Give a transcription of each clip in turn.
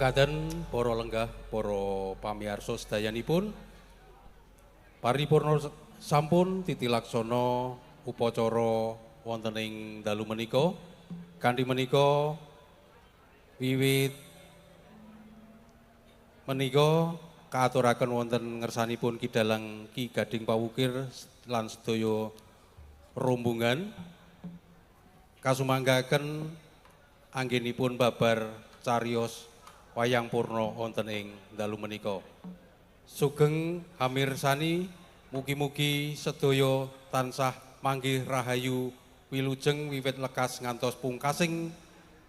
Mekaten para lenggah, para pamiyarsa sedayanipun, paripurna sampun titilaksana upacara wonten ing dalu menika. Kanthi menika wiwit menika kaaturaken wonten ngersanipun Ki Dalang Ki Gading Pawukir lan sedaya rombongan kasumanggaken anggenipun babar cariyos wayang purna wonten ing dalu menika. Sugeng hamirsani, mugi-mugi sedaya tansah manggih rahayu wilujeng wiwit lekas ngantos pungkasing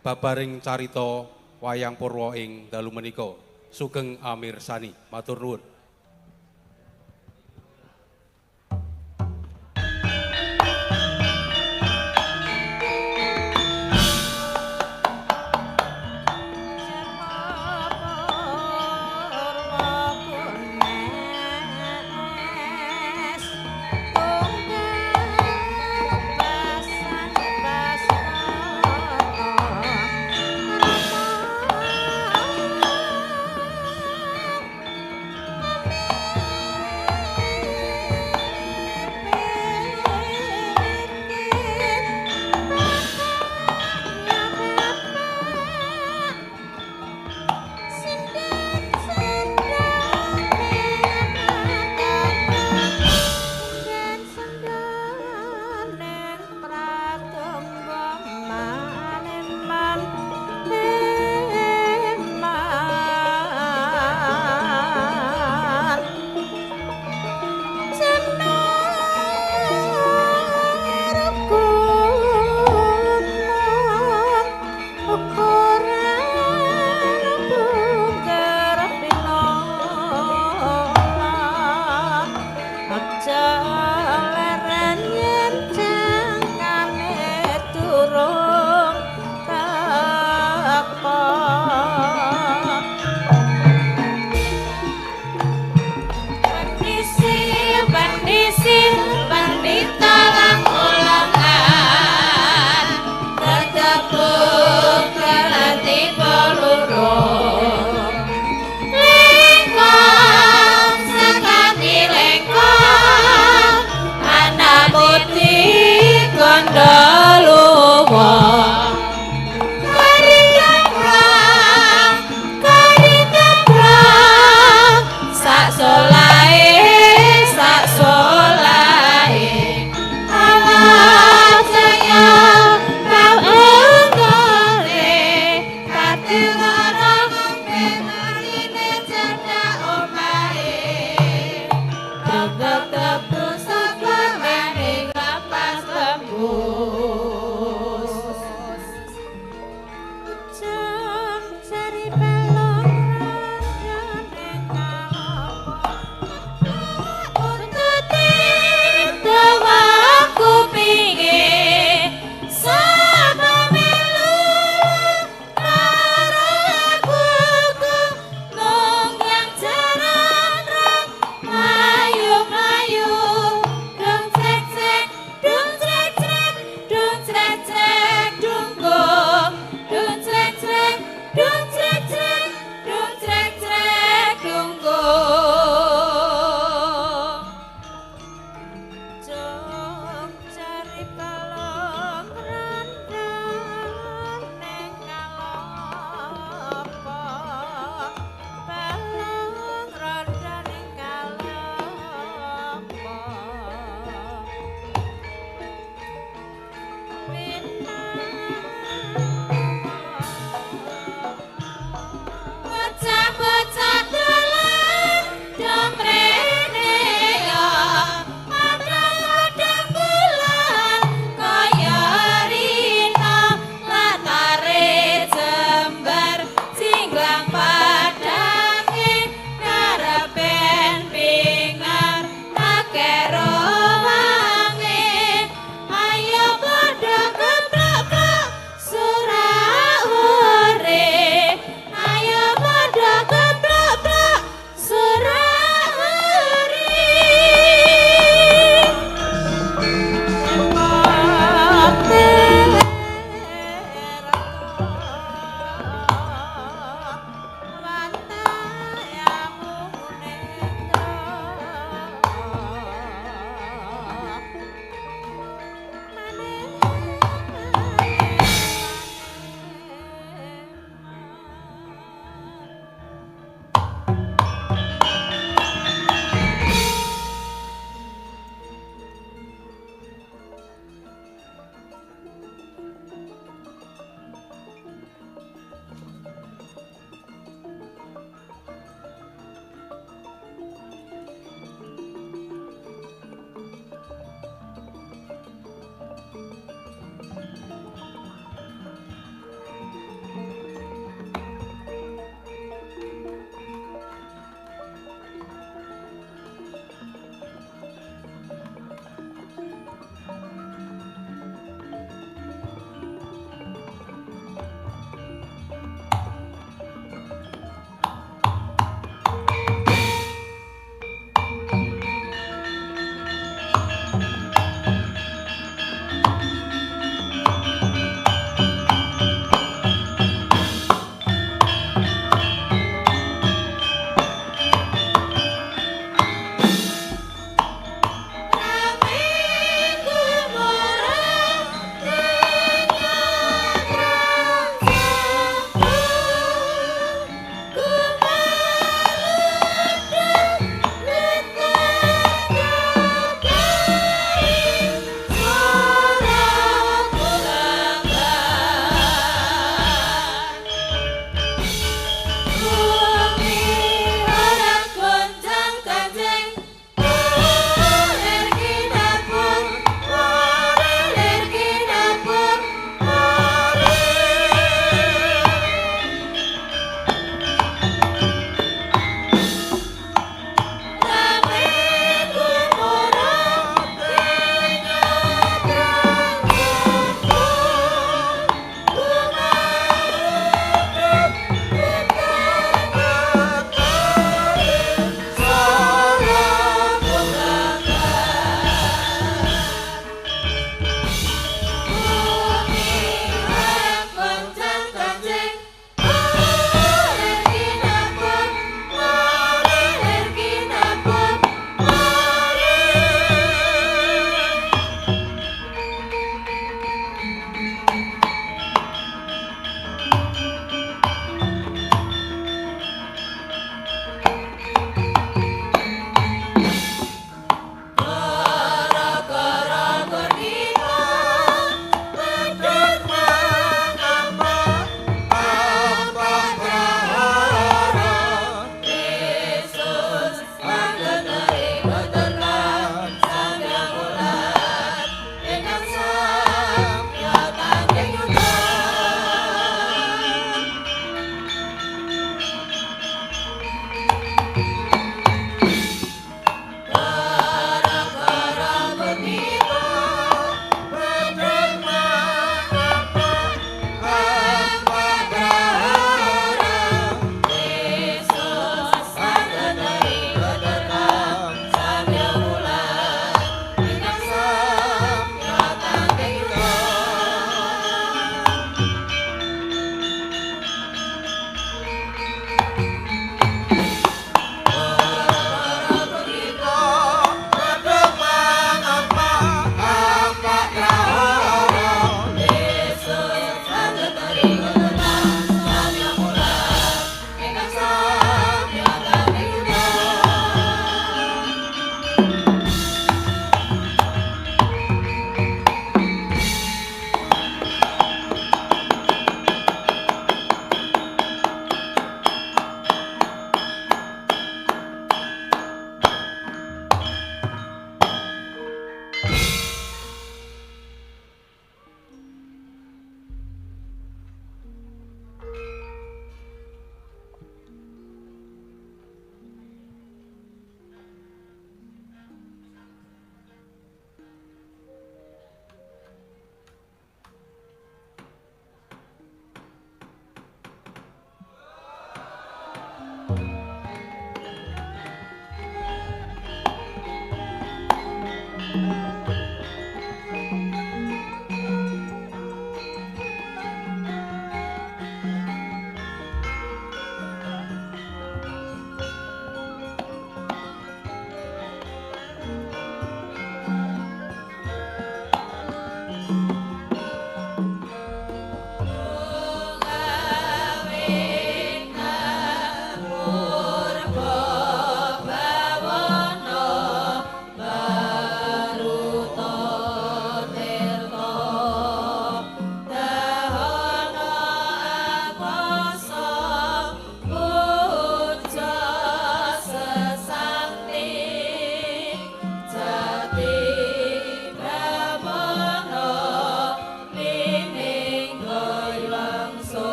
babaring carita wayang purwa ing dalu menika. Sugeng amirsani, matur nuwun. Tunggal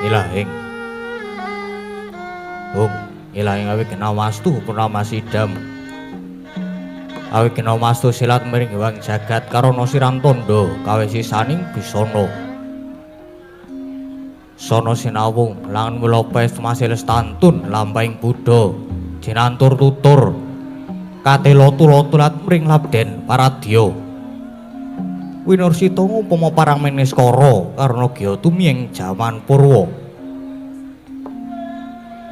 ilahing hung ilahing awi kena wastu purnama sidam awi kena wastu silat miring wang jagat karana siram tondo kawe sisaning bisana sono sinawung langan mula pes masih lestantun lampahing buddha jinantur tutur katela tulat mring labden paradya winursita ngupama parang meniskara karna gya tumiyeng jaman purwa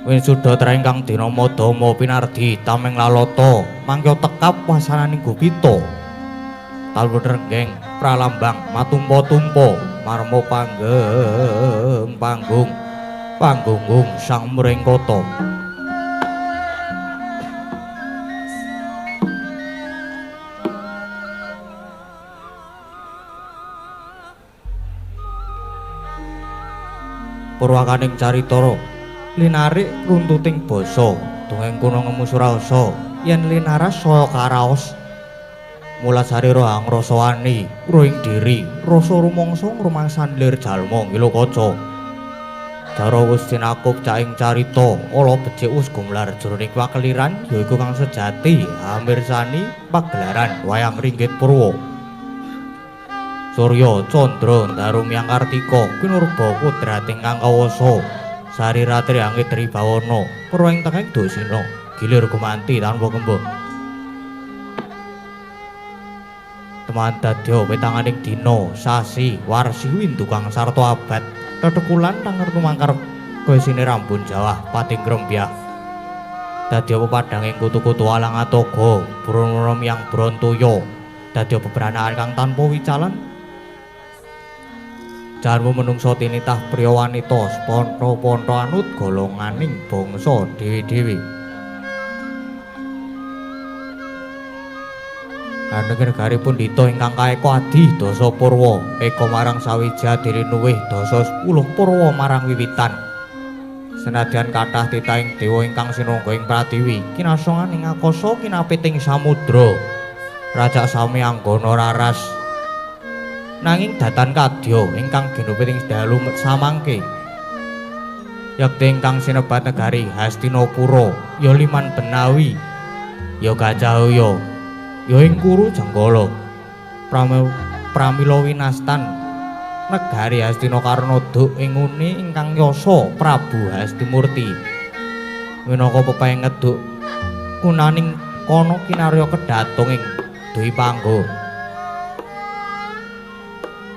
wisuda traing kang dinama Dama pinardi tameng lalata mangkya tekap wasananing gupita talun renggeng pralambang matumpa-tumpa marma panggeng panggung panggunggung sang mringkata. Purwakaning carita linarik runtuting basa dongeng kuno ngemu surasa yen linaras saya karaos mula sarira angrasa wani ruing diri rasa rumangsa ngrumangsan lir jalma ngilo kaca jara wis tinakup caing carita ala becik wis gumlar jroning pakeliran yaiku kang sejati amirsani pagelaran wayang ringgit purwa. Surya candra ndaru miyang kartika kinurba kodrat ingkang kawasa sari ratri angit tribawana purwa ing tengahing dosina gilir gumanti tanpa kembung teman dadya petanganing dina sasi warsi windu kang sarta abad tetekulan tangertu mangkar gesine rambun jawah pating grembyah dadya pepadhanging kutu-kutu alang atoga brana miyang brontoya dadya bebranakan kang tanpa wicalan jarmu menungsa tinitah priya wanita seponto-ponto anut golonganing bangsa dhewe-dhewe. Anenging negari pundhita ingkang kaeka adi dasa purwa eka marang sawiji adiri nuwih dasa 10 purwa marang wiwitan. Senadyan kathah titahing dewa ingkang sinungga ing pratiwi kinasongan ing akasa kinapiting samudra rajak sami anggana raras. Nanging datan kadya ingkang ginupit ing dalu samangke yekti ingkang sinebat negari Hastinapura ya Liman Benawi ya Gajahaya ya ing Kuru Jenggala pramila winastan negari Hastina karna duk ing nguni ingkang yasa Prabu Hastimurti minangka pepayeng ngeduk kunaning kono kinarya kedatung ing Dwipangga.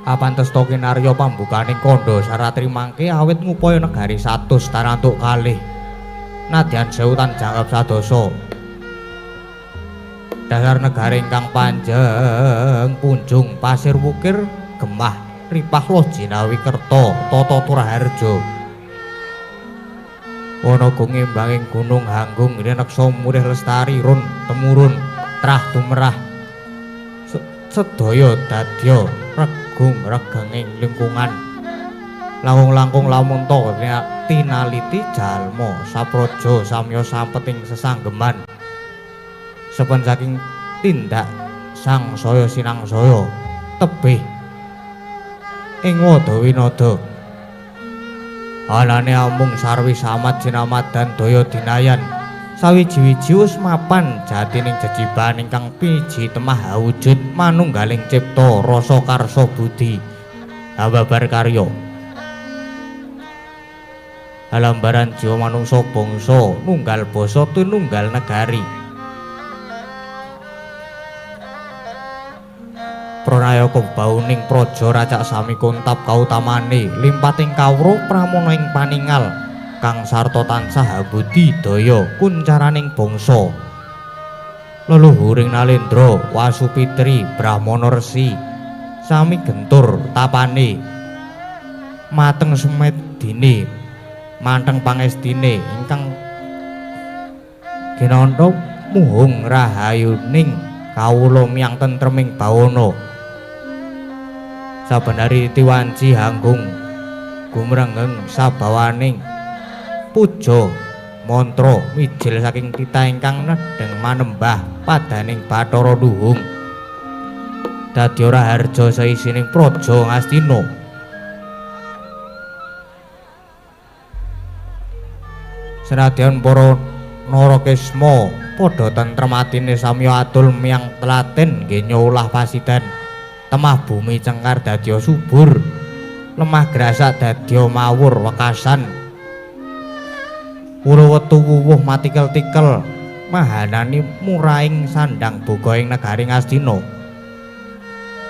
Apantes to kinarya pambukaning kandha saratri mangke awit ngupaya negari 100 tarantuk kalih nadyan sewu tan jangkep sadasa dasar negari ingkang panjeng punjung pasir wukir gemah ripah loh jinawi kerta tata turaharja wana gumimbanging gunung hanggung rineksa murih lestari run temurun trah tumerah sedaya dadya regung regenging lingkungan langkung-langkung lamunta tinaliti jalma sapraja samya sampeting sesanggeman sepen saking tindak sangsaya sinangsaya tebih ing wadawinada anane amung sarwi samad sinamadan daya dinayan sawiji-wiji wis mapan jatining jejiban ingkang piji temah awujud manunggaling cipta rasa karsa budi hababar karya halambaran jiwa manungsa bangsa nunggal basa tinunggal negari pranayaka bauning praja racak sami kuntap kautamane limpating kawruh pramana ing paningal kang sarta tansah abudi daya kuncaraning bangsa leluhuring nalendra Wasupitri Brahmana Resi sami gentur tapane mateng semedine manteng pangestine ingkang ginanta muhung rahayuning kawula miyang tentreming bawana saben hari tiwanci hanggung gumrenggeng sabawaning puja mantra mijil saking titah ingkang nedheng manembah padaning Bathara Luhung dadi ora harja saisining praja Ngastina. Senadyan para Narakesma padha tentrem atine samya atul miyang telaten nggih nyulah pasidan. Temah bumi cengkar dadya subur, lemah grasak dadya mawur wekasan. Wuru wetu wuwuh matikel-tikel mahanani muraing sandang boga ing negari Ngastina.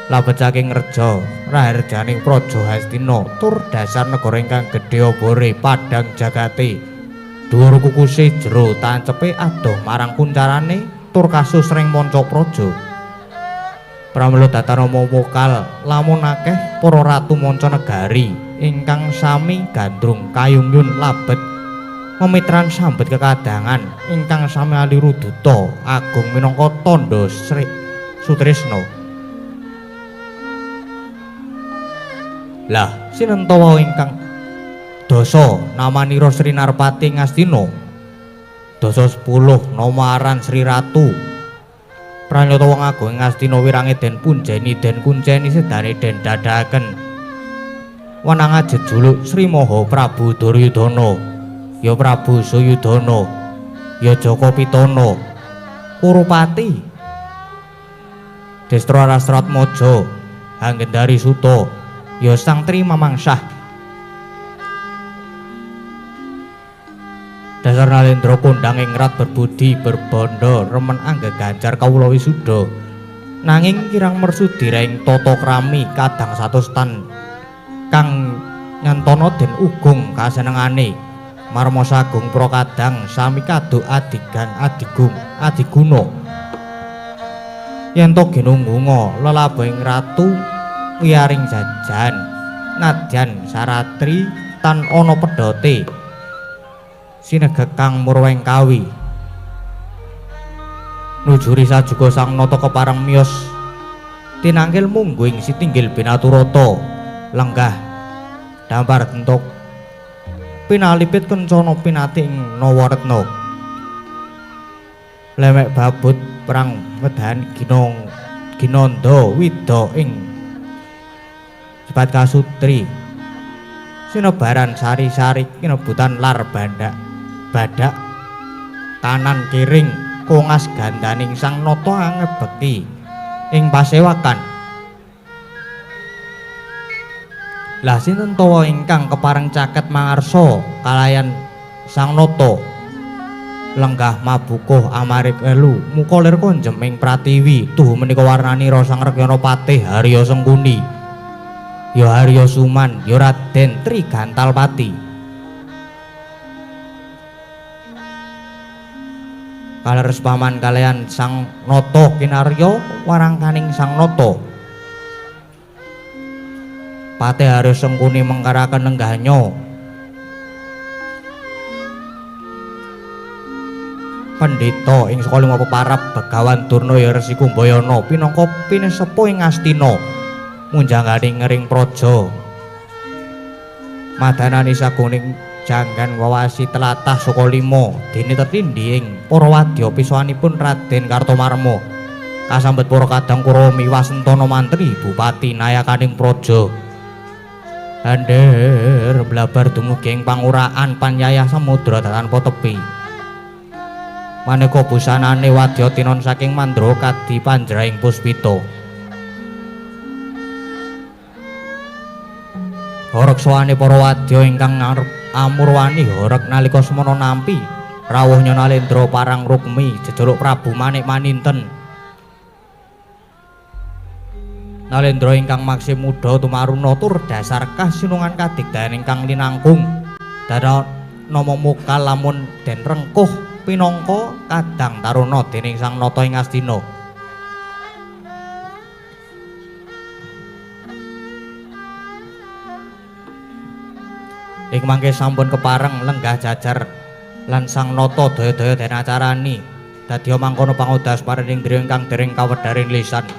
Labet saking reja raharjaning praja Hastina tur dasar negara ingkang gedhe obore padhang jagate. Dhuwur kukuse jero tancepe adoh marang kuncarane tur kasus ring manca praja. Pramila datanama mokal lamun akeh para ratu manca negari ingkang sami gandrung kayungyun labet memitran sambet kekadangan ingkang sami aliru duta agung minangka tandha Sri Sutrisna. Lah sinenta ingkang dasa namanira Sri Narpati Ngastina, dasa 10 nama aran Sri Ratu. Pranyata wong agung Ngastina wirange den punjeni den kunceni sedane den dadaken wenang jejuluk Sri Maha Prabu Duryudana, ya Prabu Suyudana, ya Jaka Pitana, Kurupati, Destra Rastratmaja, Anggendari Suta, ya Sang Tri Mamangsah. Dasar Nalendra kondang ing rat berbudi berbandha remen anggeganjar kawula wisuda. Nanging kirang mersudi ing tata krami kadang satus tan kang nyantana den ugung kasenengane. Marma sagung pra kadang sami kaduk adigang adigung adiguna. Yen to ginunggunga lelabuhing ratu wiyaring jajan nadyan saratri tan ana pedhote. Sinegekang murweng kawi nujuri sajuga sang nata kepareng miyos tinangkil mungguh ing sitinggil binaturata lenggah dampar bentuk pinalipit kencana pinati ing Nawaretna lemek babut perang wedahan ginong ginanda wida ing sebat kasutri sinebaran sari-sari kinebutan lar bandak badak kanan kiring kongas gandaning sang nata angebeki ing pasewakan. Lah sinten tawa ingkang kepareng caket mangarsa kalayan sang nata lenggah mabukuh amarik elu muka lir konjem ing pratiwi tuhu menika warnanira Sang Rekyana Patih Harya Sengkuni, ya Harya Suman, ya Raden Tri Gantalpati. Kaleres paman kalian sang nata kinarya warangkaning sang nata. Patih Harya Sengkuni mengkaraken lenggahnya pendhita ing saka lima peparab Begawan Durna ya Resi Kumbayana pinangka pinesepuh ing Ngastina munjangane ngering praja. Madanani saguning janggan wawasi telatah saka lima dene tetindhi ing para wadya pisowanipun Raden Kartomarma kasambet para kadang Kurawa miwasentana mantri bupati nayakaning praja. Andher blabar dumugi ing panguraan panyayah samudra tanpa tepi. Maneka busanane wadya tinon saking mandra kadi panjraing puspita. Horeg sowane para wadya ingkang amurwani horeg nalika semana nampi rawuhnya Nalendra parang Rukmi jejuluk Prabu Manik Maninten. Nalendra ingkang maksih muda tumaruna tur dasar kasinungan kadigdayan ingkang linangkung. Dara nama mokal lamun den rengkuh pinangka kadang taruna dening Sang Nata ing Astina. Ing mangke sampun kepareng lenggah jajar lan Sang Nata daya-daya den acarani dadiya mangkono pangodas paring indriya ingkang dereng kawedharing lisan.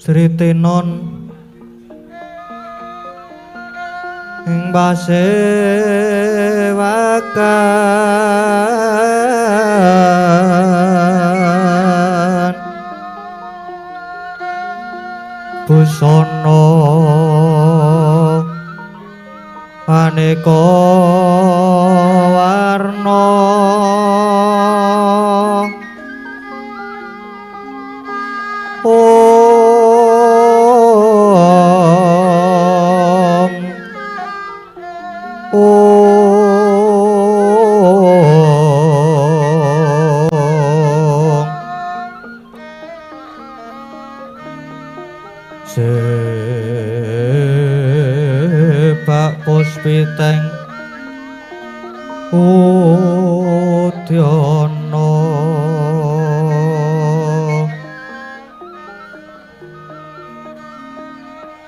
Sritenon ing pasewakan busana aneka warna. Om Om Sebak puspiteng udyana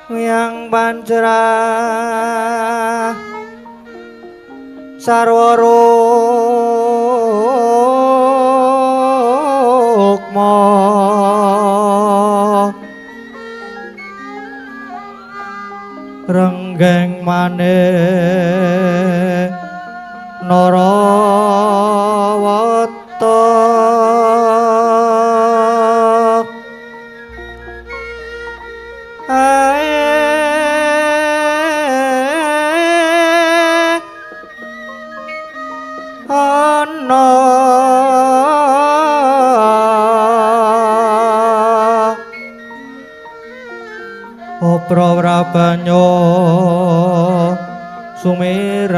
yang pancerah sarwa rukma renggeng mane narawata ana opra wrabanyo sumirat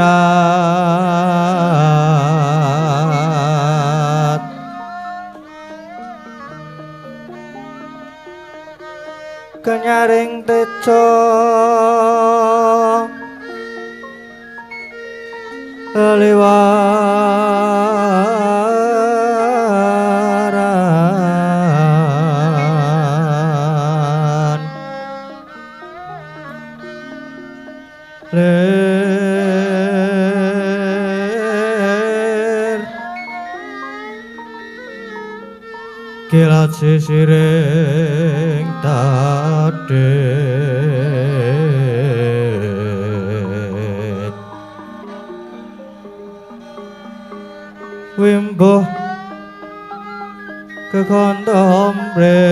kenyaring tejo lewaran lir kilat sisiring tadhit wimbuh kekondombre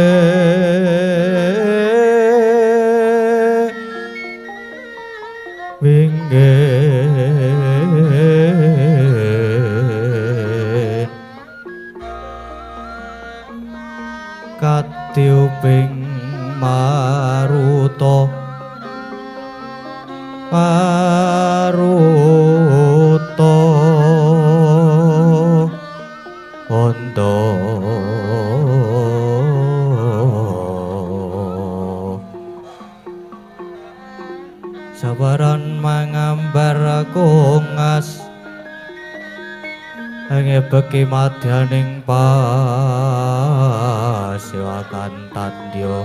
winggih katiuping maruta maruta Ondo sabaran mangambar kongas ngebeki madyaning pasiwakan tandya.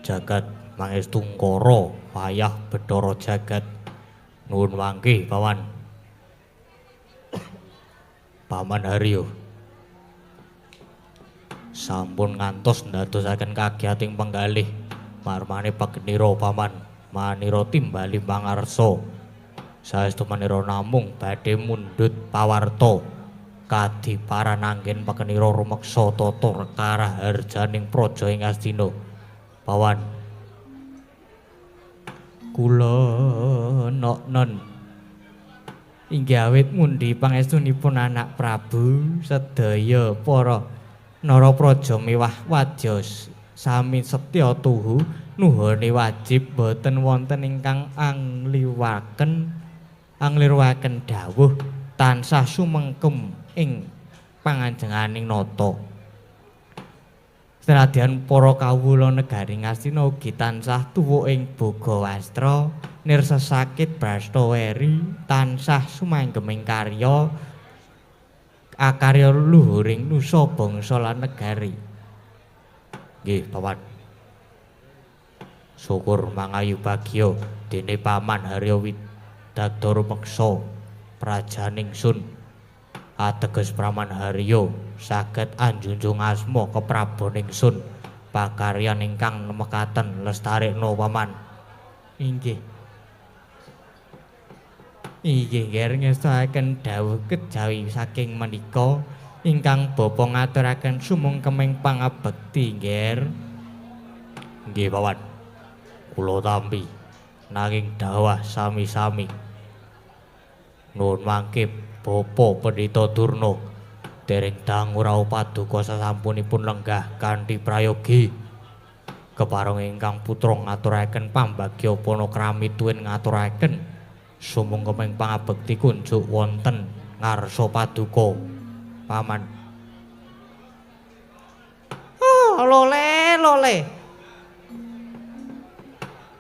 Jagat mangestungkara wayah Bathara jagat nuwun wangke paman. Paman Haryo sampun ngantos ndadosaken kagiyating penggalih marmane pagenira paman manira timbali pangarsa saestu manira namung badhe mundhut pawarta kadiparan anggen pagenira rumeksa tata karaharjaning praja ing Astina. Pawan kula noknon inggih awit mundhi pangestunipun anak Prabu sedaya para narapraja miwah wadya sami setya tuhu nuhone wajib boten wonten ingkang angliwaken dawuh tansah sumengkem ing panganjenganing nata. Senadyan para kawula negari Ngastina ugi tansah tuwa ing boga wastra, nirsa sakit brastaweri, tansah sumanggeming karya akarya luhuring nusa bangsa lan negari. Nggih, Paman. Syukur mangayu bagya dene Paman Harya Widada rumeksa prajaning sun ateges Praman Harya saged anjunjung asma kepraboning sun pakaryan ingkang mekaten lestarekno Paman. Inggih. Inggih nger ngestoaken dawuh kejawi saking menika ingkang bapa ngaturaken sumungkeming pangabekti nggih. Nggih Paman. Kula tampi nanging dawah sami-sami. Nuwun mangke Bapa Pendhita Durna dereng dangu rawuh paduka sasampunipun lenggah kanthi prayogi. Kepareng ingkang putra ngaturaken pambagya panakrami tuwin ngaturaken sumungkeming pangabekti kunjuk wonten ngarsa paduka Paman. Oh, lole lole.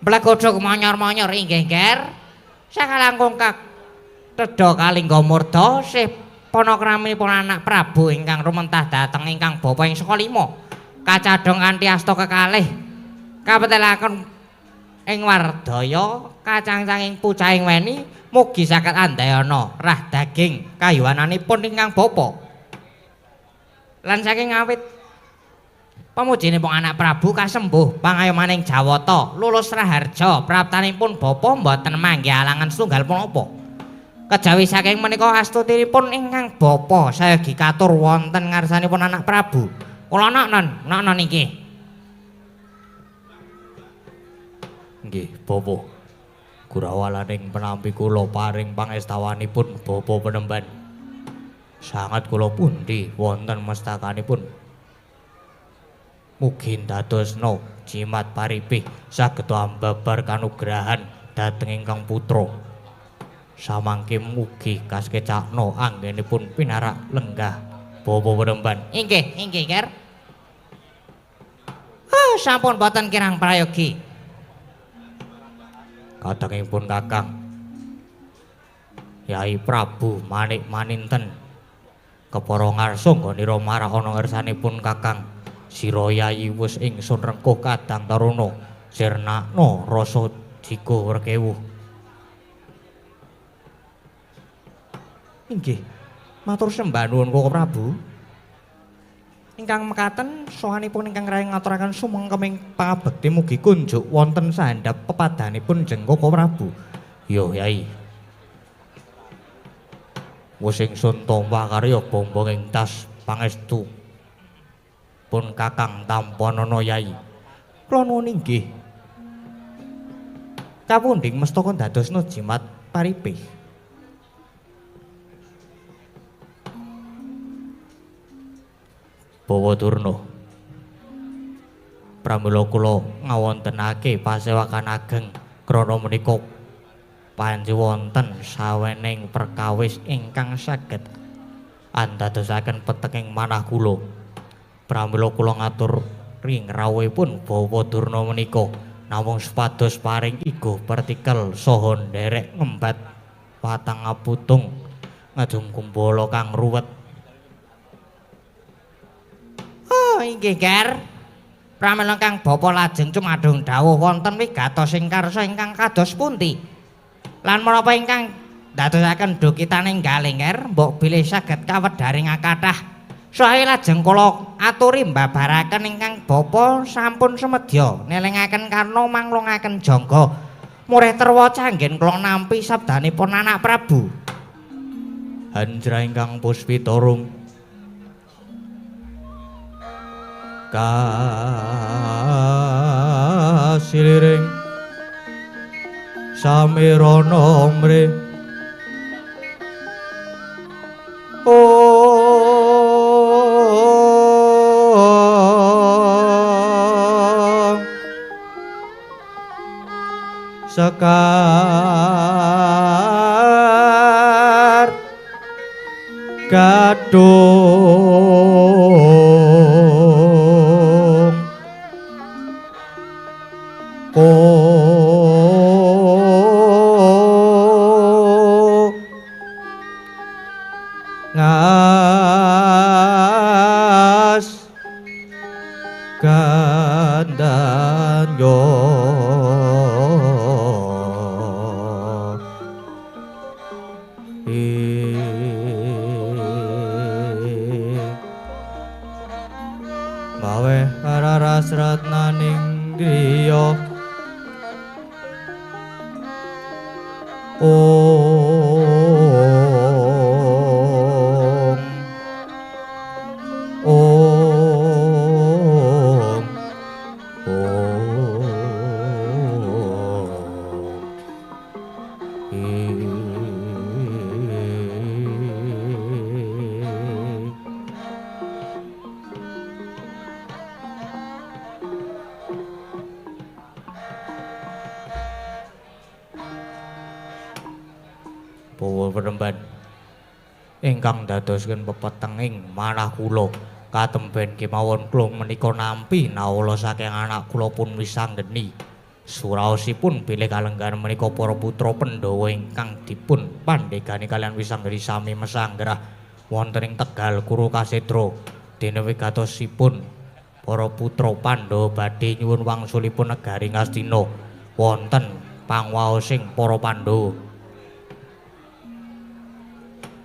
Blegodhog monyor-monyor inggih, Nger. Sakalangkung kak tedha kalingga murda sih panakraminipun anak Prabu ingkang rumentah dhateng ingkang bapa ing saka lima. Kacadhong kanthi asta kekalih kapetelaken ing wardaya kacangcanging pucahing weni mugi saged andayana rah daging kayuwananipun ingkang bapa. Lan saking awit pamujinipun anak Prabu kasembuh pangayomaning Jawata lulus raharja praptanipun bapa mboten manggih alangan setunggal punapa. Kejawi saking menika astutinipun ingkang bapa sayogi katur wonten ngarsanipun anak Prabu. Kula nok non inggih. Nggih, bapa. Gurawalaning penampi kula paring pangestawanipun bapa penemban. Sangat kula pundi wonten mestakanipun. Mugi ndadosna jimat paripih saged ambabar kanugrahan dhateng ingkang putra. Samangke mugi kasekecakna anggenipun pinarak lenggah bapa penemban. Inggih, inggih, Ger. Ah, sampun boten kirang prayogi. Kadangipun Kakang Yai Prabu Manik Maninten kepara ngarsa nggonira marak ana ngersanipun Kakang sira Yayi wis ingsun rengkuh kadang taruna sirnakna rasa jiga rekewuh. Inggih, matur sembah nuwun Koko Prabu. Ingkang mekaten sowanipun ingkang rayang ngaturaken sumengkeming pangabekti mugi kunjuk wonten sahandhap pepadanipun jeng Koko Prabu. Yo Yai. Wis ingsun tampa karya bombong ing tas pangestu pun Kakang tampanana Yai. Kula nuwun inggih. Kapundhing mestaka ndadosna jimat paripih. Bawa Durna. Pramila kula ngawontenake pasewakan ageng krana menika panci wonten sawening perkawis ingkang saged andadosaken peteking manah kula. Pramila kula ngatur ring rawuhipun Bawa Durna menika namung supados paring igo pertikel saha nderek ngembat watang aputung ngajung kumbala kang ruwet. Oh, inggih, Ger. Pramila kang bapa lajeng cumadung dawuh wonten wigatos ing karsa ingkang kados pundi? Lan menapa ingkang ndadosaken dukitaning galing, Ger, mbok bilih saged kawedharing akathah. Saha lajeng kula aturi mbabaraken ingkang bapa sampun semedya nelingaken karna manglungaken jangga murih terwa canggen kula nampi sabdanipun anak Prabu. Hanjra ingkang puspitarum kasiliring samirana mre sekar gadung Gandanyo mawe raras ratnaning griya Om Om Om Bawa peremban ingkang dadosaken pepetenging manah kula katemben kemawon kula menika nampi nawala saking anak kula pun wisanggeni. Suraosipun bilih kalenggahan menika para putra Pandhawa ingkang dipun pandhegani kalian wisanggeni sami mesanggrah wonten ing Tegal Kuru Kasetra. Dene wigatosipun para putra Pandhawa badhe nyuwun wangsulipun negari Ngastina wonten pangwaosing para Pandhawa.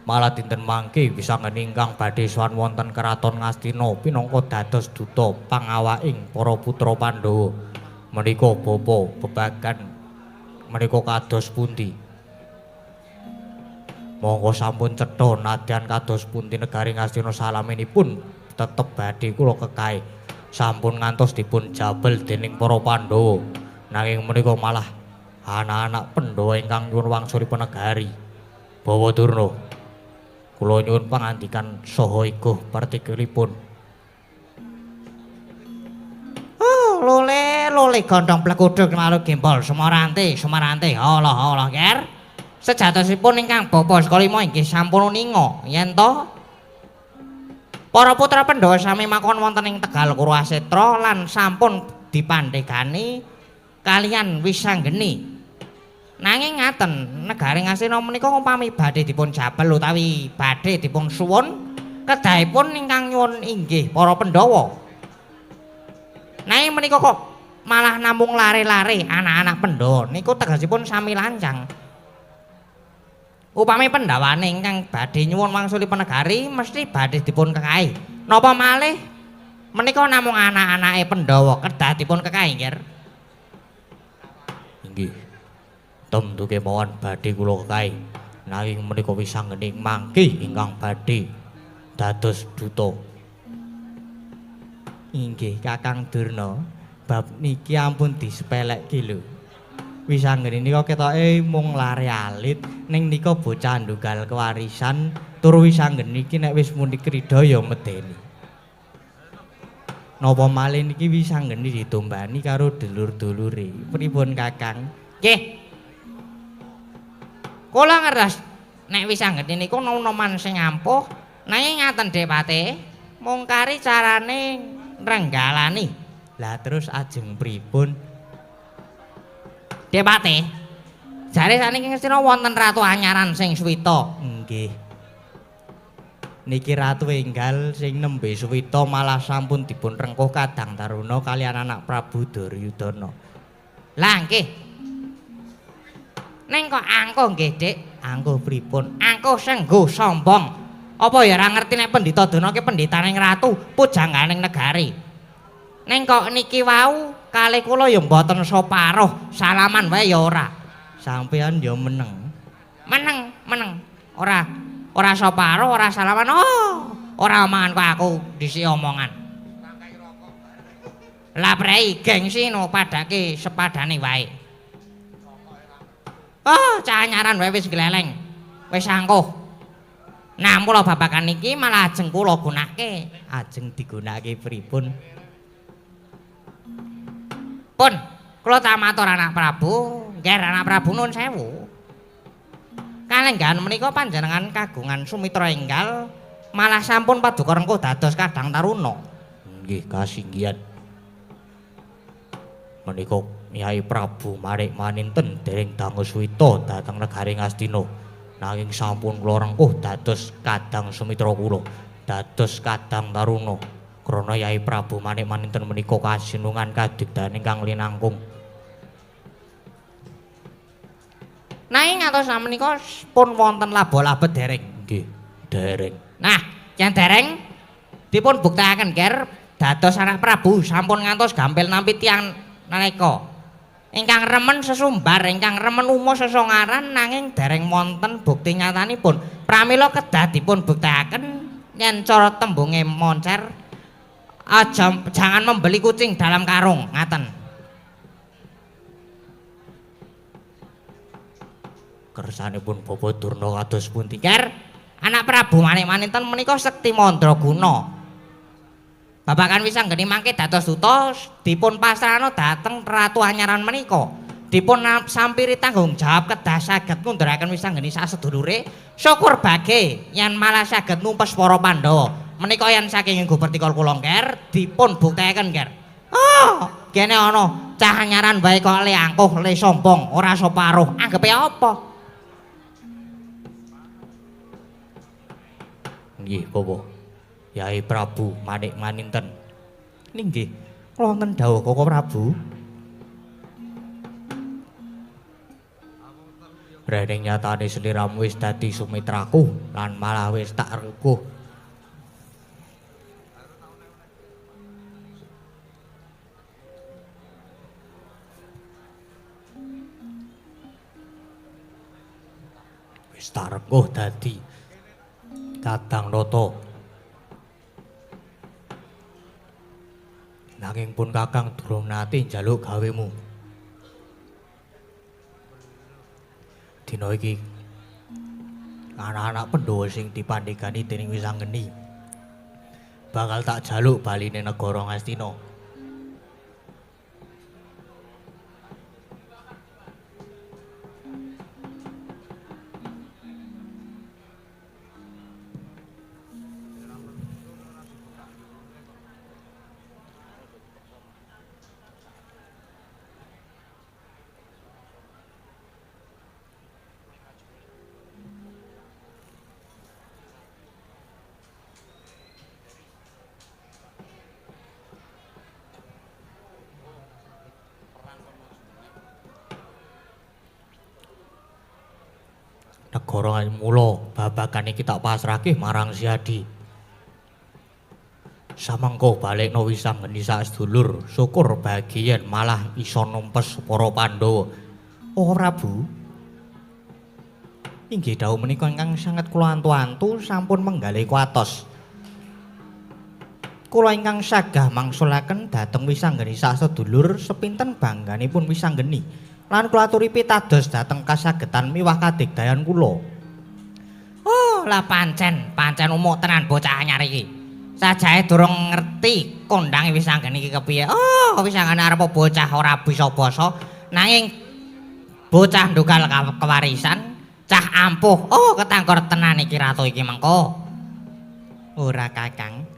Malah dinten mangke wisanggeni ingkang badhe sowan wonten keraton Ngastina pinangka dados duta pangawaking para putra Pandhawa. Menika bapa bebagan menika kados pundi? Monggo sampun cetha nadyan kados pundi negari Ngastina salaminipun tetep badhe kula kekahe. Sampun ngantos dipun jabel dening para Pandhawa. Nanging menika malah anak-anak Pandhawa ingkang nyuwun wangsulipun negari. Bawa Durna, kula nyuwun pangandikan saha iguh partikelipun. Oh, lole lole gondhong pleguduk malu gempol sumarante sumarante Allah Allah ger. Sejatosipun ingkang bapa saka lima inggih sampun uninga yen to para putra Pandhawa sami makon wonten ing Tegal Kuru Asetra lan sampun dipandhegani kalian wisanggeni. Nanging ngaten, negari Ngastina menika umpami badhe dipun jabel utawi badhe dipun suwun, kedahipun ingkang nyuwun inggih para Pandhawa. Nanging menika kok malah namung lare-lare anak-anak Pandhawa niku tegesipun sami lancang. Upami pandhawane ingkang badhe nyuwun wangsulipun negari mesti badhe dipun kekahi. Napa malih menika namung anak-anake Pandhawa kedah dipun kekahi, Nggih. Inggih. Tentu kemawon badhe kula kekahi. Nanging menika wisanggeni mangke ingkang badhe dados duta. Inggih Kakang Durna, bab niki ampun disepelekke lho. Wisanggeni nika ketoke mung lare alit, ning nika bocah ndunggal kewarisan, tur wisanggeni iki nek wis muni krida ya medeni. Napa malih niki wisanggeni ditombani karo dulur-dulure. Pripun Kakang? Nggih. Kula ngertos nek wisanggeni niku noman sing ampuh, nanging ngaten Depate, mung kari carane nrenggalani. Lah terus ajeng pripun? Depate, jare saniki Ngastina wonten ratu anyaran sing suwita. Nggih. Niki ratu enggal sing nembe suwita malah sampun dipun rengkuh kadang taruna kalian anak Prabu Duryudana. Lah nggih. Neng kok angkuh nggih, Dik? Angkuh pripun? Angkuh sengguh sombong. Apa ya ora ngerti nek Pendhita Durna ki pendhitaning ratu, pujangganing negari. Neng kok niki wau kalih kula ya mboten soparuh, salaman wae ya ora. Sampeyan ya meneng. Meneng, meneng. Ora ora soparuh, ora salaman. Oh, ora omongan kok aku dhisik omongan. Lah prei gengsi no padake sepadane wae. Oh, cah anyaran wae wis gleleng. Wis angkuh. Nah, mula babagan iki malah ajeng kula gunake. Ajeng digunakake pripun? Pun, kula tak matur anak Prabu, ngger anak Prabu nun sewu. Kalenggahan menika panjenengan kagungan sumitra enggal malah sampun paduka rengkuh dados kadang taruna. Nggih, kasinggihan. Menika Yai Prabu Manik Maninten dereng dangu suwita dhateng negari Ngastina. Nanging sampun kula rengkuh dados kadang sumitra kula, dados kadang taruna. Krana Yai Prabu Manik Maninten menika kasinungan kadigdayan ingkang linangkung. Nanging ngantos menika pun wonten laba-laba dereng. Nggih, dereng. Nah, yen dereng dipun buktekaken, Ger, dados anak Prabu sampun ngantos gampil nampi tiyang nalika. Ingkang remen sesumbar, ingkang remen umo sesongaran nanging dereng wonten bukti nyatanipun. Pramila kedah dipun buktekaken yen cara tembunge moncer aja jangan membeli kucing dalam karung, ngaten. Kersanipun Bapak Durna kados pundi? Ger, anak Prabu Manik Maninten menika sekti mandraguna. Babagan Wisanggeni mangke dados duta dipun pasrahna dhateng Ratu Anyaran menika. Dipun sampiri tanggung jawab kedah saged ngundhuraken Wisanggeni sasedulure. Syukur bage yen malah saged numpes para Pandhawa. Menika yen saking Gupertikol kula, Ger, dipun buktekaken, Ger. Oh, kene ana cah anyaran wae kok le angkuh, le sombong, ora soparuh. Anggepe apa? Nggih, Bapak. Yai Prabu Manik Maninten. Ninggih, kula wonten dawuh Koko Prabu. Rening nyatane sliramu wis dadi sumitraku lan malah wis tak rekuh. Wis tak rekuh dadi Kadang Nata. Nanging pun Kakang durung nate njaluk gawemu. Dina iki anak-anak Pandhawa sing dipandhegani dening Wisanggeni bakal tak jaluk baline negara Ngastina. Negara mula babagan iki tak pasrahke marang Siadi. Samangka balekno Wisanggeni sak sedulur, syukur bagian malah iso numpes para Pandhawa. Oh Prabu, inggih dawuh menika ingkang sanget kula antu-antu sampun menggalih kuatos. Kula ingkang sagah mangsulaken dhateng Wisanggeni sak sedulur sepinten bangganipun Wisanggeni. Lan kula aturi pitados dhateng kasagetan miwah kadigdayan kula. Oh, lah pancen, pancen umuk tenan bocah anyar iki. Sajae durung ngerti kondange Wisanggeni iki kepiye. Oh, Wisanggeni arep bocah ora bisa basa, nanging bocah ndukal kewarisan, cah ampuh. Oh, ketangkor tenan iki ratu iki mengko. Ora Kakang.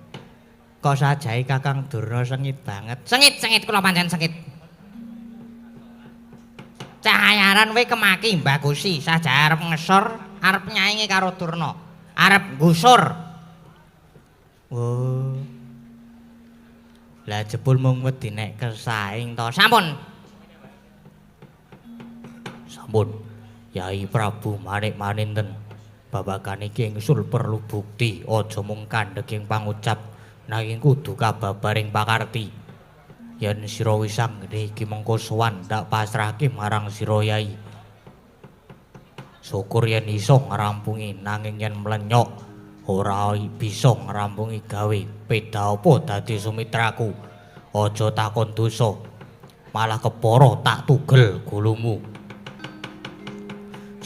Kok sajae Kakang Durna sengit banget. Sengit-sengit kula pancen sengit. Cahayaran we kemaki mbagusi saja arep ngesor, arep nyaingi karo Durna, arep nggusur. Oh. Lah jebul mung wedi nek kesaing to. Sampun. Sampun. Yai Prabu Manik Maninten. Babagan iki ingsul perlu bukti, aja mung kandheging pangucap nanging kudu kababaring pakarti. Yen sira Wisanggeni iki mengko sowan tak pasrahke marang sira Yai. Syukur yen iso ngrampungi, nanging yen mlenyok ora bisa ngrampungi gawe peda apa dadi sumitraku. Aja takon dosa, malah kepara tak tugel gulumu.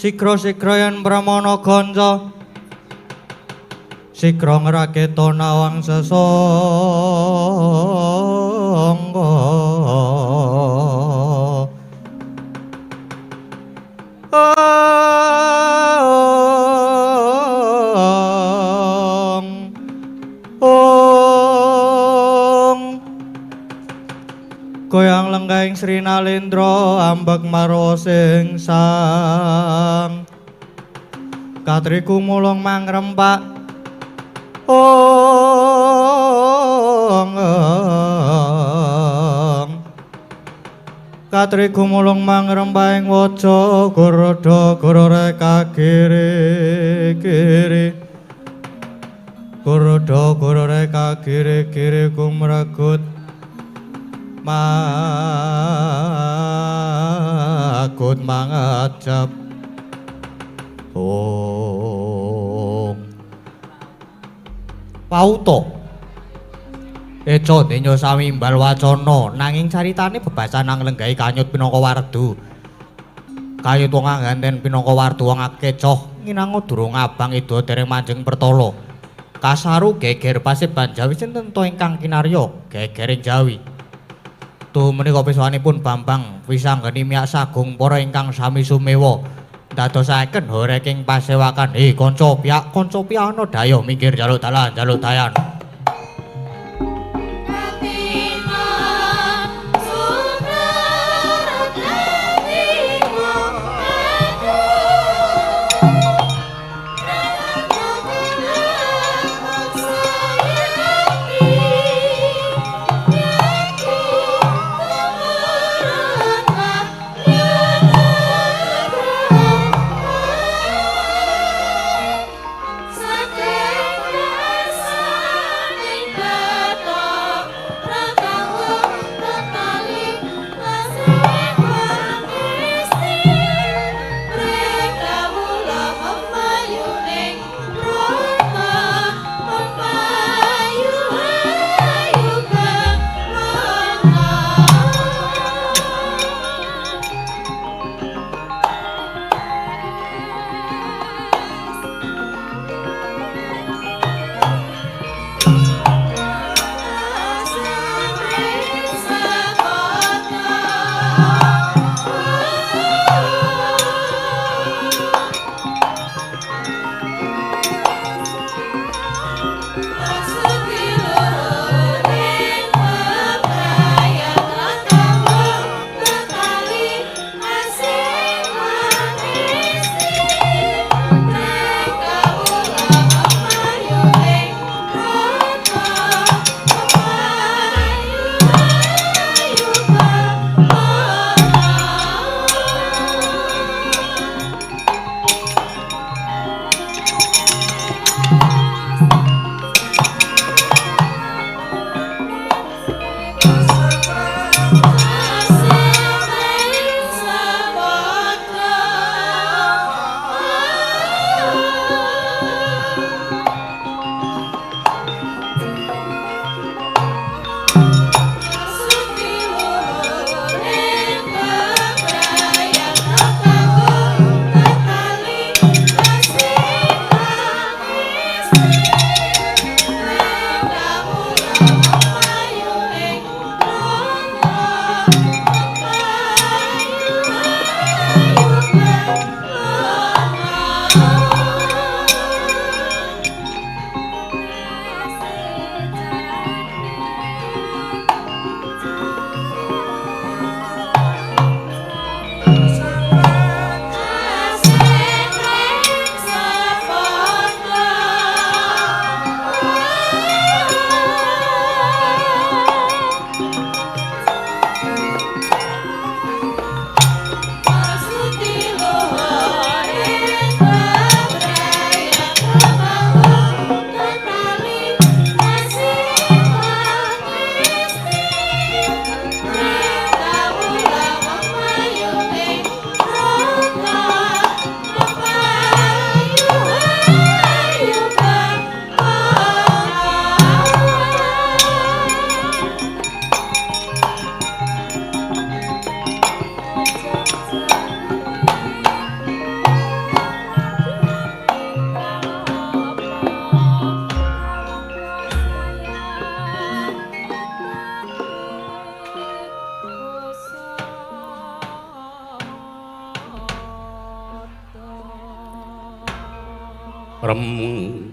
Sigra-sigra yen pramana ganca, sigra ngraketa nawang sesangga. Ong goyang lenggahing Sri Nalendra ambek marwa sing sang katriku mulung mangrempak. Ong Katri gumulung mangrempahing waja goroda gorore kagiri kiri goroda gorore kagiri kiri gumregut magut mangajab ong pauto. Eca denya sami imbal wacana nanging caritane bebasan nang lenggahi kanyut pinangka wardu. Kayut wong anganten pinangka wardu wong akecoh nginango durung abang ida dereng manjing pertala. Kasaru geger paseban Jawi sinten to ingkang kinarya gegering Jawi. Tuh menika piswanipun Bambang wisanggeni miyak sagung para ingkang sami sumewa ndadosaken horeking pasewakan. He kanca piyak kanca piyana dayoh minggir jaluk dalan jaluk dayan.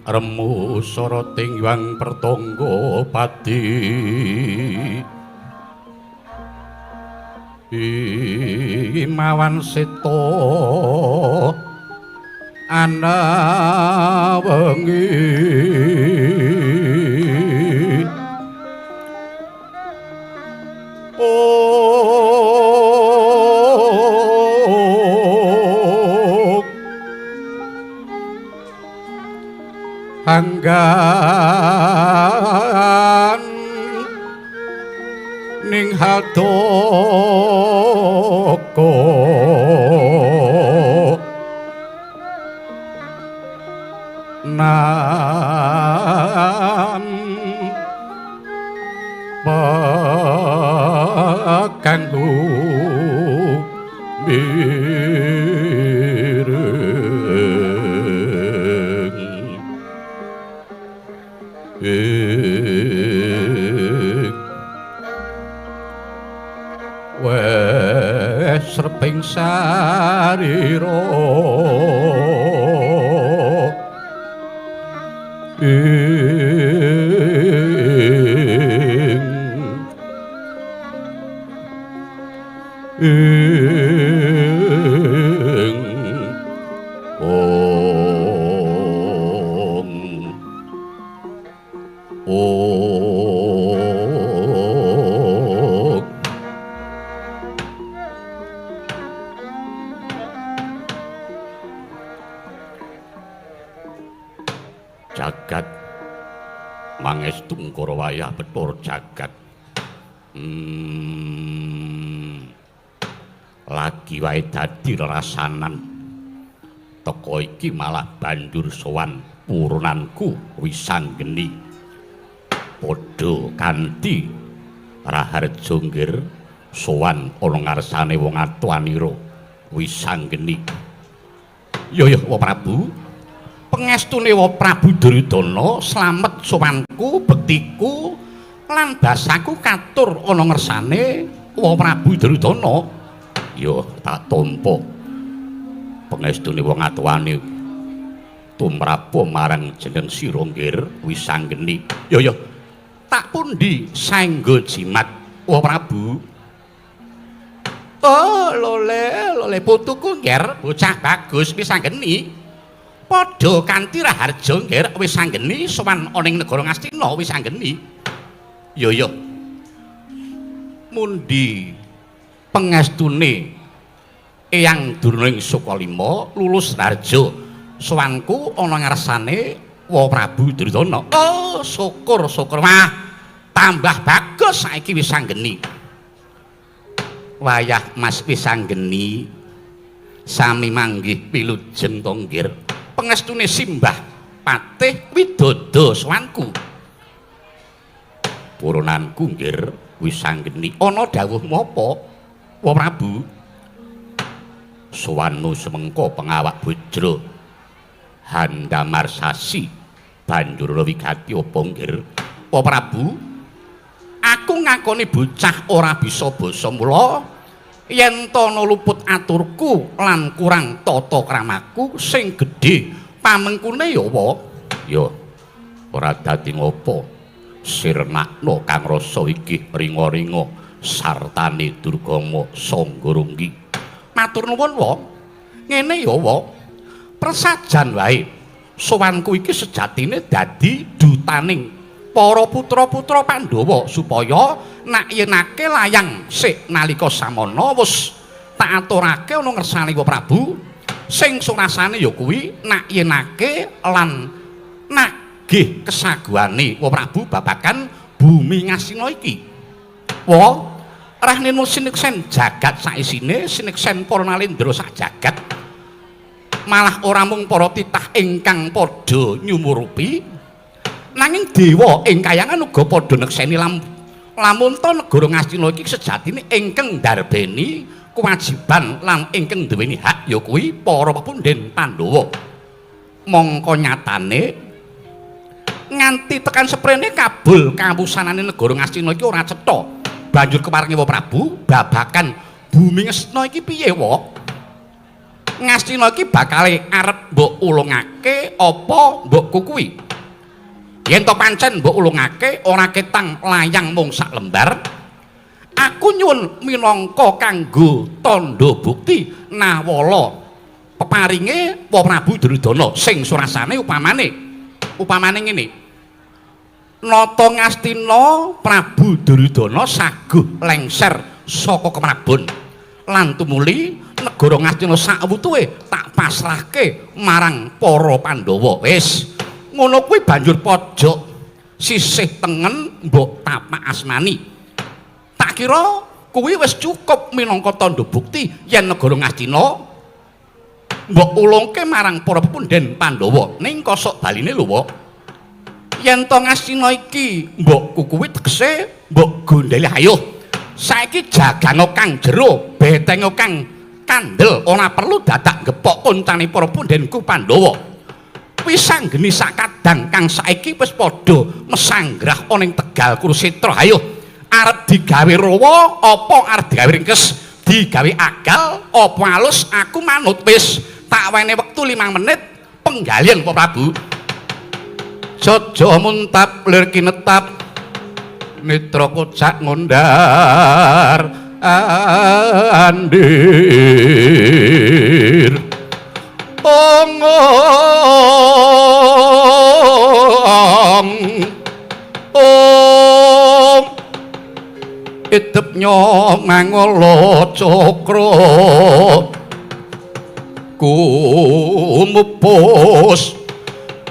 Remu soroting yang pertonggo pati Imawan seto ana wengi Anggan ning hatoko nam pakangku mireng wes reping sarira ing ing ong ong jagat mangestu ngkara wayah Bathara jagat. Lagi wae dadi rerasanan teka iki malah banjur sowan purunanku Wisanggeni padha kanthi raharja nggir sowan ana ngarsane wong atuanira Wisanggeni. Ya ya Wa Prabu, pengestune Wa Prabu Duryudana slamet sowanku bektiku lan basaku katur ana ngersane Wa Prabu Duryudana. Ya tak tampa pengestune wong atuwane tumrapa marang jeneng sira nggir Wisanggeni. Ya ya tak pundi saengga jimat Wa Prabu. Oh lole lole putuku nggir bocah bagus Wisanggeni. Padha kanthi raharja nggir Wisanggeni sowan ana ing negara Ngastina Wisanggeni. Ya ya mundi pengestune Eyang Durna ing Sukalima lulus raharja sowanku ana ngarsane Wa Prabu Duryudana. Oh syukur syukur, wah tambah bagus saiki Wisanggeni. Wayah Mas Wisanggeni sami manggih wilujeng to nggir. Pengestune simbah Patih Widodo sowanku. Purunanku nggir Wisanggeni ana dawuhmu apa Wa Prabu? Sowanmu semengko pengawak bujra handamarsasi banjur wigati apa nggir Wa Prabu? Aku ngakoni bocah ora bisa basa mula yen tana luput aturku lan kurang tata kramaku sing gedhe pamengkune ya wa. Ya ora dadi ngopo sirnakno kang rasa iki ringa-ringa sartane Durgama Sanggarunggi. Matur nuwun wa. Ngene ya wa, presajan wae sowanku iki sejatine dadi dutaning para putra-putra Pandhawa supaya nak yenake layang sik nalika samana wis tak aturake ana ngersane Wa Prabu sing surasane ya kuwi nak yenake lan nagih kesaguhane Wa Prabu babagan bumi Ngastina iki. Wa rahnenu sineksen jagat saisine sineksen para nalendra sak jagat malah ora mung para titah ingkang padha nyumurupi nanging dewa ing kayangan uga padha nekseni lamun ta negara Ngastina iki sejatine ingkang ndarbeni kewajiban lan ingkang duweni hak ya kuwi para pepundhen Pandhawa. Mongko nyatane nganti tekan seprene kabul kawusanane negara Ngastina iki ora cetha. Banjur keparengi Wa Prabu babakan bumi Ngastina iki piye wa? Ngastina iki bakale arep mbok ulungake apa mbok kukuhi? Yen to pancen mbok ulungake ora ketang layang mung sak lembar. Aku nyuwun minangka kanggo tandha bukti nawala peparinge Wa Prabu Duryudana sing surasane upamane ngene. Nata Ngastina Prabu Duryudana saguh lengser saka Kemrabon lan tumuli negara Ngastina sakwutuhe tak pasrahke marang para Pandhawa. Wis Ngono kuwi banjur pojok sisih tengen mbok tapak asmani. Tak kira kuwi wis cukup minangka tandha bukti yen negara Ngastina mbok ulungke marang para pepunden Pandhawa. Ning kosok baline lho, Wak. Yen to Ngastina iki mbok kuwi tegese mbok gondeli ayo. Saiki jagango kang jero, betengo kang kandel, ora perlu dadak gepok koncane para pundenku Pandhawa. Wisanggeni sakadang kang saiki wis padha mesanggrah ana ing Tegal Kurusetra. Ayo, arep digawe rawa apa arep digawe ringkes, digawe agal apa alus, aku manut wis. Tak wene wektu 5 menit penggalian Pak Prabu. Jaja muntap lir kinetap mitra kocak ngundar andir. Ong ong ong idep nyong mangala cakra kumupus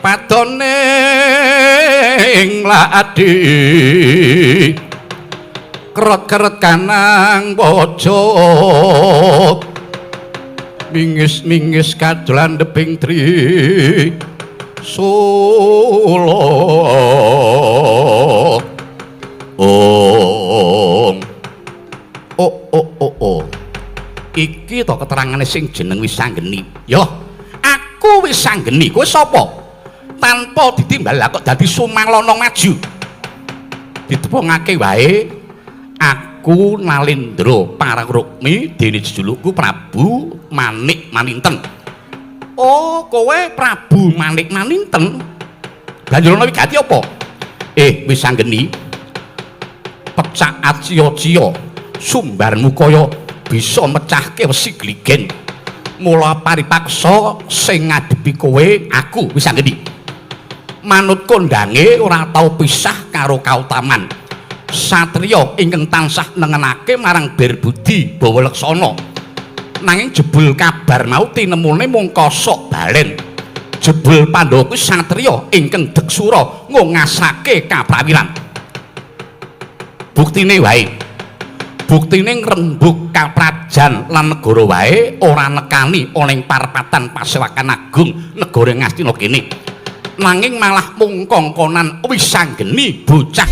padone ing ladi keret-keret kanang pojok mingis-mingis kadolan deping tri sula. Ong oh oh oh oh iki to keterangane sing jeneng Wisanggeni. Yo aku Wisanggeni, kowe sapa? Tanpa ditimbal lah kok dadi Sumalono maju. Ditepungake wae aku Nalendra Pararukmi dene jejulukku Prabu Manik Maninten. Oh, kowe Prabu Manik Maninten. Banjur ana wigati apa? Wisanggeni, pecak aciya-ciya sumbarmu kaya bisa mecahke wesi gligen. Mula paripaksa sing ngadepi kowe aku Wisanggeni. Manut kondange ora tau pisah karo kautaman. Satriya ingkang tansah nengenake marang Berbudi bawa leksana. Nanging jebul kabar mau tinemune mung kosok balen. Jebul Pandhawa kuwi satriya ingkang deksura ngongasake kaprawiran. Buktine wae. Buktine ngrembug kaprajan lan negara wae ora nekani ana ing parpatan Pasewakan Agung negara Ngastina kene. Nanging malah mung kongkonan Wisanggeni bocah